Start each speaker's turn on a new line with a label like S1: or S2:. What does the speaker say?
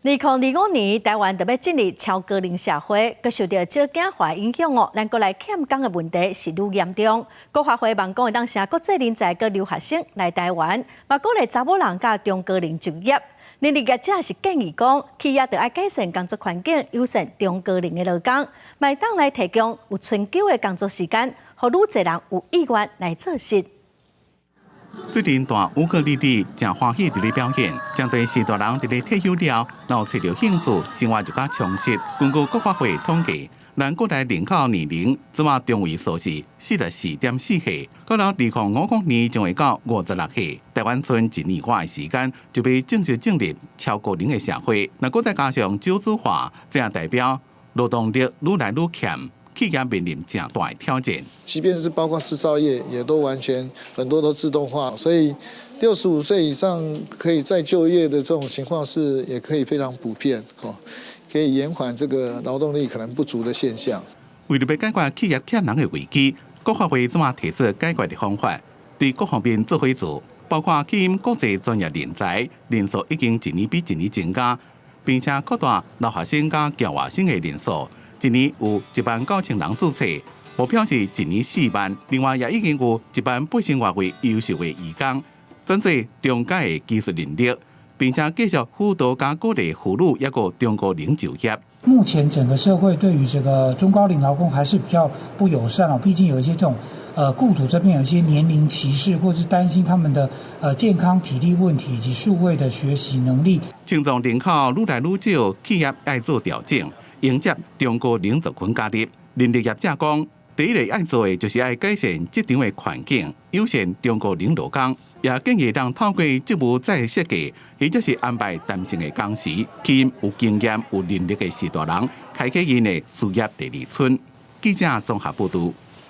S1: 2025年，台灣就欲進入超高齡社會，閣受著少子化影響哦，咱國內欠工的問題是愈嚴重。國發會望講會當請國際人才佮留學生來台灣，嘛鼓勵查某人佮中高齡就業。人力業者是建議講，企業著愛改善工作環境，友善中高齡的勞工，嘛會當來提供有春秋的工作時間，予愈濟人有意願來做事。
S2: 最近彈烏克麗麗誠歡喜佇咧表演，誠濟序大人佇咧退休了，若有揣著興趣，生活就較充實。根據國發會統計，咱國內人口年齡這馬中位數是44.4歲，到了2050年將會到56歲。台灣賰一年外的時間，就欲正式進入超高齡的社會。若閣再加上少子化，這樣代表勞動力愈來愈欠。企業面臨誠大的挑戰。
S3: 即便是包括製造業，也都完全很多都自動化，所以65歲以上可以再就業的這種情況是也可以非常普遍，哦，可以延緩這個勞動力可能不足的現象。
S2: 為著欲解決企業欠人的危機，國發會這馬提出解決的方法，對各方面做伙做，包括吸引國際專業人才，人數已經一年比一年增加，並且擴大留學生佮僑外生的人數。一年有1萬9千人註冊，目標是一年4萬。另外，也已經有1萬8千外位優秀的移工，轉做中階的技術能力，並且繼續輔導佮鼓勵婦女抑閣中高齡就業。
S4: 目前整個社會對於這個中高齡勞工還是比較不友善哦，畢竟有一些這種，僱主這邊有一些年齡歧視，或是擔心他們的健康體力問題以及數位的學習能力。
S2: 青壯人口愈來愈少，企業愛做調整，迎接中高齡族群加入。人力業者講，第一个愛做的就是愛改善職場的環境，友善中高齡勞工，也建議人透過職務再設計，或者是安排彈性的工時，吸引有經驗、有能力的序大人，開啟𪜶的事業第二春。記者綜合報導。